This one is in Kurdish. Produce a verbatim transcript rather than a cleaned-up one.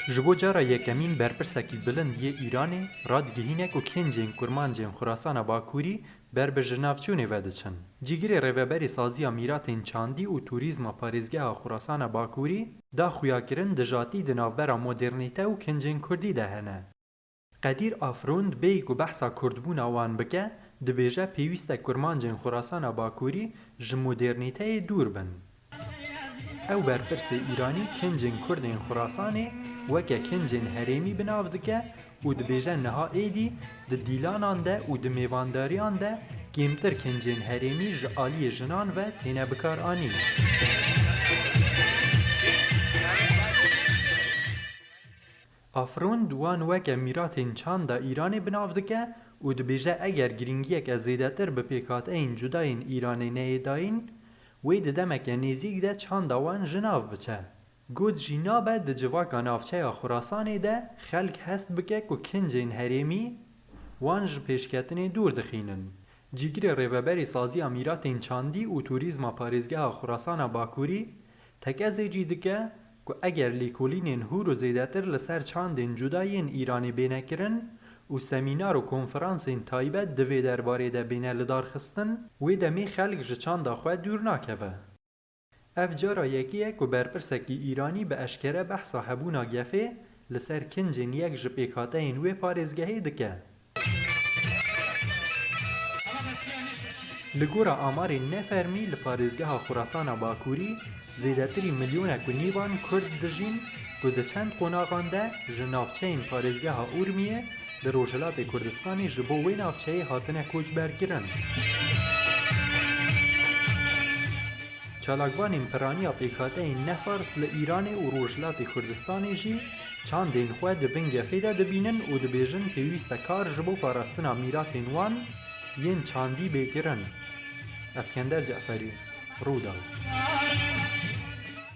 Ji bo cara yekemîn berpirsekî bilind yê Îranê radigihîne ku kincên kurmancên Xurasana Bakurî ber bi jinavçûnê ve diçin. Cîgirê rêveberê saziya mîratên çandî û turîzma parêzgeha Xurasana Bakurî da xuyakirin dijatî di navbera modernîte û kincên kurdî de hene. Qedîr Afrûn dibêyî ku behsa kurdbûna wan bike, dibêje pêwîst e kurmancên Xurasana Bakurî ji modernîteyê dûr bin. Ew berpirsê Îranî kincên kurdên Xurasanê weke kincên herêmî bi nav dike û dibêje niha êdî di dîlanan de û di mêvandariyan de kêmtir kincên herêmî ji aliyê jinan ve têne bikaranîn. Afrûn wan weke mîratên çanda Îranê bi nav dike û dibêje eger girîngiyeke zêdetir bi pêkhateyên cuda yên Îranê neyê dayîn, wê di demeke nêzîk de çanda wan ji nav biçe. Got jî nabe di civaka navçeya Xurasanê de xelk hest bike ku kincên herêmî wan ji pêşketinê dûr dixînin. Cîgirê rêveberê saziya mîratên çandî û turîzma parêzgeha Xurasana Bakurî tekezê cî dike ku eger lêkolînên hûr û zêdetir li ser çandên cuda yên Îranê bêne kirin û semînar û konferansên taybet di vê derbarê de bêne lidarxistin, wê demê xelk ji çanda xwe dûr nakeve. Ev cara yekê ye ku berpirsekî Îranî bi eşkere behsa hebûna gefê li ser kincên yek ji pêkhateyên wê parêzgehê dike. Li gora amarên nefermî li parêzgeha Xurasana Bakurî zêdetirî milyonek û nîvan Kurd dijîn ku di çend qonaxan de ji navçeyên parêzgeha Urmiyê li Rojhilatê Kurdistanê ji bo wê navçeyê hatine koçberkirin. Çalakvanên piraniya pêkhateyên nefars li Îranê û Rojhilatê Kurdistanê jî çandên xwe di bin gefê de dibînin û dibêjin pêwîst e kar ji bo parastina mîratên wan yên çandî bê kirin. Eskender Ceferî, Rûdaw.